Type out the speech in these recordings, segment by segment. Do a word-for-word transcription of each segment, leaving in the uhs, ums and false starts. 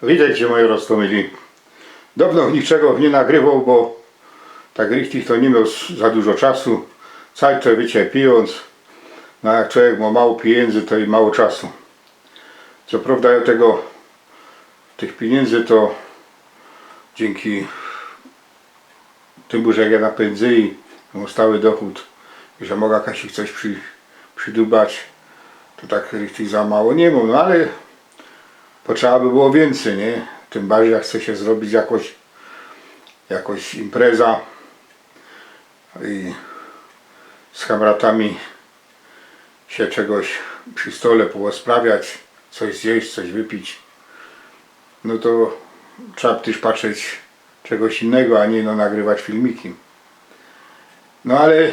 Witejcie, moji roztōmili. Dŏwno niczego niy nagrywoł, bo tak richtig to niy mioł s- za dużo czasu. Całe to życie pijōnc. No, a jak czowiek mŏ mało pijynzy, to i mało czasu. Co prŏwda, jŏ tego, tych pijynzy to dziynki tymu, że jŏ na pynzyji, mōm stały dochōd, że moga kajś coś przi, przidubać, to tak richtig za mało niy mōm, no ale potrzeba by było wiyncyj, niy? Tym bardzij, jak chce sie zrobić jakoś, jakoś impreza i z kamratami sie czegoś przi stole porozprawiać, coś zjeść, coś wypić, no to trzeba tyż patrzeć czegoś innego, a niy no nagrywać filmiki. No ale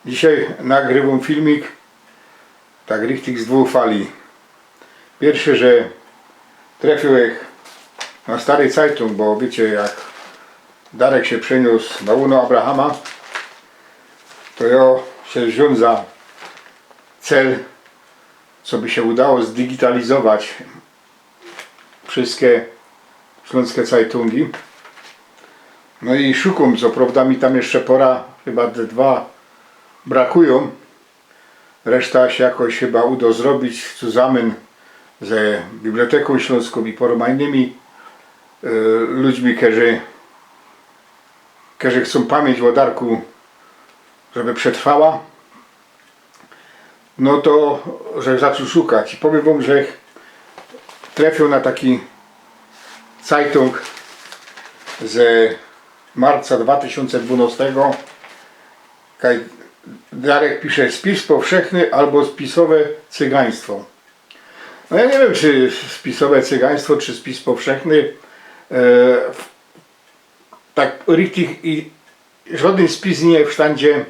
dzisiej nagrywōm filmik tak richtig z dwōch fali. Piyrsze, że trefiōł na stary cajtōng, bo wiycie, jak Darek sie przeniōs na łuno Abrahama, to jŏ sie wziōn za cel, co by sie udało zdigitalizować wszyjske ślōnske cajtōngi. No i szukōm, co prŏwda mi tam jeszcze pora, chyba te dwa brakujōm. Reszta sie jakoś chyba udo zrobić, zusamyn ze Bibliotekōm Ślōnskōm i parōma innymi e, ludźmi, kerzy, kerzy chcōm pamiyńć ô Darku, żeby przetrwała. No to, że zaczōn szukać i powiym wōm, że trefiōł na taki cajtōng ze marca dwa tysiōnce dwanŏstego. Kaj Darek pisze: spis powszechny abo spisowe cygaństwo. No jŏ niy wiym, czy spisowe cygaństwo, czy spis powszechny. E, w- tak richtig i żŏdyn spis niy w sztandzie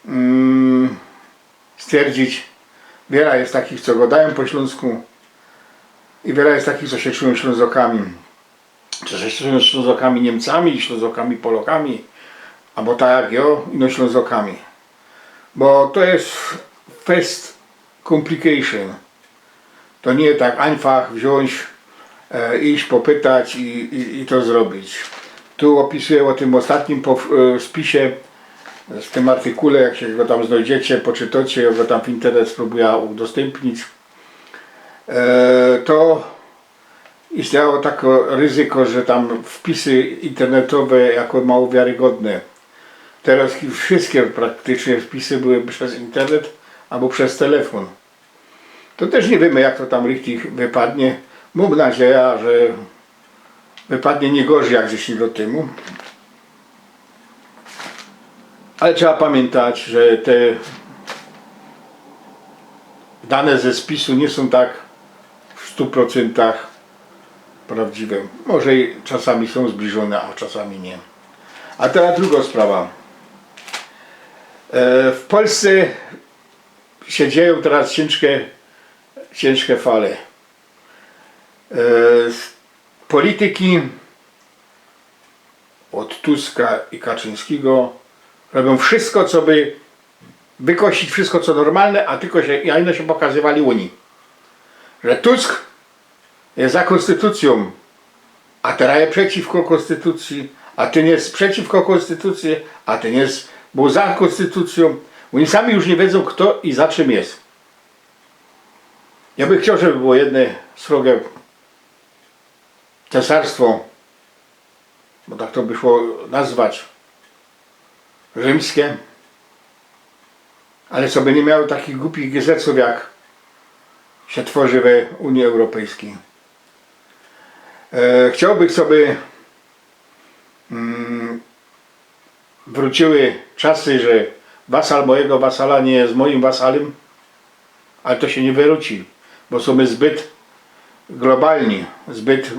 mm, stwierdzić. Wiela je takich, co gŏdajōm po ślōnsku i wiela je takich, co sie czujōm Ślōnzokami. Czy sie czujōm Ślōnzokami Niymcami, Ślōnzokami Polokami, abo tak jak jŏ, ino Ślōnzokami. Bo to je fest complication. To niy tak einfach wziōńć, e, iś popytać i, i, i to zrobić. Tu ôpisujã ô tym ôstatnim pow- e, spisie, w tym artykule, jak sie go tam znojdziecie, poczytocie, jŏ go tam w internet sprōbujã udostympnić. E, to istniało take ryzyko, że tam wpisy internetowe jako mało wiarygodne. Teroz wszyjske praktycznie wpisy były bez internet abo bez telefōn. To tyż niy wiymy, jak to tam richtig wypadnie. Mōm nadzieja, że wypadnie niy gorzij jak dziesiyńć lot tymu. Ale trzeba pamiyntać, że te dane ze spisu niy sōm tak w stu procyntach prŏwdziwe. Może i czasami sōm zbliżōne, a czasami niy. A teroz drugŏ sprawa. E, w Polsce sie dziejōm teroz ciynżke, ciynżke fale. E, polityki ôd Tuska i Kaczyńskigo robiōm wszysko, co by wykosić wszysko, co normalne, a tylko sie, a ino sie pokazywali Unii. Że Tusk je za kōnstytucyjōm, a teroz je przeciwko kōnstytucyji, a tyn je przeciwko kōnstytucyji, a tyn je, bōł za kōnstytucyjōm. Ôni sami już niy wiedzōm, fto i za czym je. Jŏ bych chcioł, żeby było jedne srogie cesarstwo, bo tak to by szło nazwać, rzymskie, ale co by niy miało takich gupich gezecōw, jak sie tworzy we Unii Europejskij. E, chciołbych, co by mm, wrōciły czasy, że wasal mojigo wasala niy je mojim wasalym, ale to sie niy wyrōci, bo sōm zbyt globalni, zbyt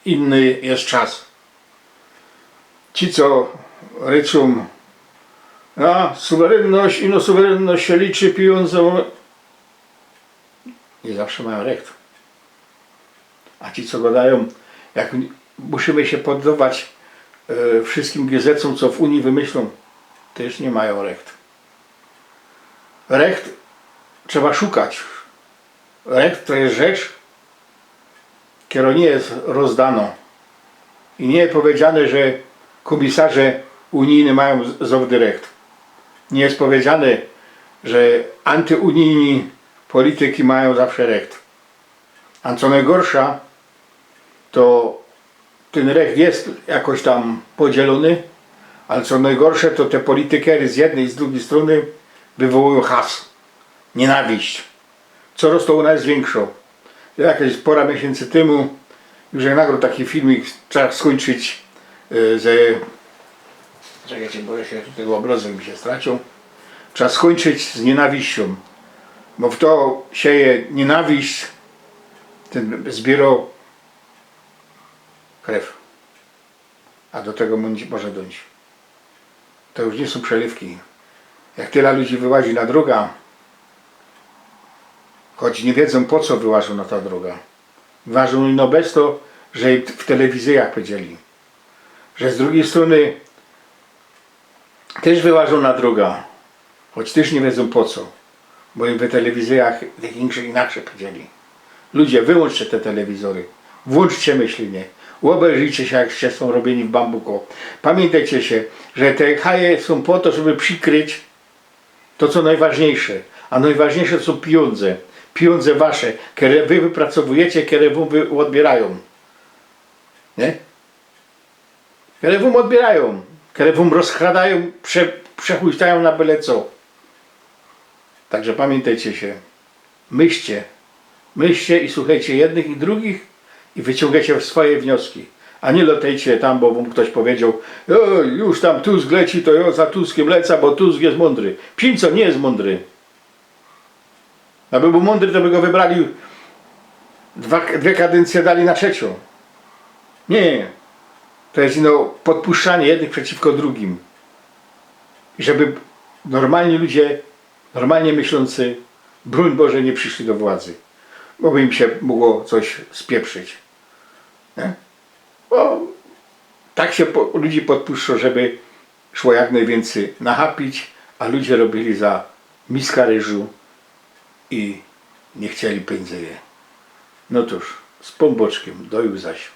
inny je czas. Ci, co ryczōm, a, suwerenność, ino suwerenność sie liczy, pijōndze, niy zawsze majōm recht. A ci, co gŏdajōm, jak musimy sie poddawać e, wszyskim gezecōm, co w Unii wymyślōm, tyż niy majōm recht. Recht trzeba szukać. Recht to je rzecz, kero niy je rozdano i niy je powiedziane, że kōmisarze unijni majōm z-, zŏwdy recht. Niy je powiedziane, że antyunijni polityki majōm zawsze recht. A co nojgorsze, to tyn recht je jakoś tam podzielōny, ale co nojgorsze, to te politykery z jednyj i z drugij strōny wywołujōm has, niynawiść. Coroz to u nas je wiynkszŏ. Jakeś pora miesiyncy tymu już jak nagroł taki filmik, trzeba skōńczyć, y, ze... Czekejcie, bo jeszcze tego ôbrŏzek mi sie straciōł. Trzeba skōńczyć z niynawiściōm, bo fto sieje niynawiść, tyn zbiyrŏ krew. A do tego mō-, może dōńć. To już niy sōm przelywki. Jak tela ludzi wyłazi na droga, choć niy wiedzōm, po co wyłażōm na ta droga. Wyłażōm ino bez to, że w telewizyjach powiedzieli, że z drugij strōny tyż wyłażōm na droga, choć tyż niy wiedzōm, po co. Bo im w telewizyjach tych inkszych inaczyj powiedzieli. Ludzie, wyłōnczcie te telewizory. Włōnczcie myślenie. Ôbejrzyjcie sie, jak sie sōm robiyni w bambuko. Pamiyntejcie sie, że te haje sōm po to, żeby przikryć to, co nojważniyjsze. A nojważniyjsze sōm pijōndze. Pijōndze wasze, kere wy wypracowujecie, kere wōm wy-, ôdbiyrajōm. Niy? Kere wōm ôdbiyrajōm, kere wōm rozkradajōm, prze-, przehuśtajōm na byle co. Tak że pamiyntejcie sie. Myślcie. Myślcie i suchejcie jednych i drugich i wyciōngejcie swoje wnioski. A niy lotejcie tam, bo wōm ftoś powiedzioł: „Ej, już tam Tusk leci, to jŏ za Tuskiem leca, bo Tusk je mōndry”. Psiyńco niy je mōndry. Aby bōł mōndry, to by go wybrali, dwa, dwie kadyncje dali na trzeciōm. Niy. To je ino podpuszczanie jednych przeciwko drugim. I żeby normalni ludzie, normalnie myślōncy, brōń Boże, niy prziszli do władzy. Bo by im sie mogło coś spieprzyć. Niy? Bo tak sie po-, ludzi podpuszczŏ, żeby szło jak nojwiyncyj nachapić, a ludzie robiyli za miska ryżu i niy chcieli pyńdzy jeść. No cōż, z Pōnbōczkiym, do juzaś.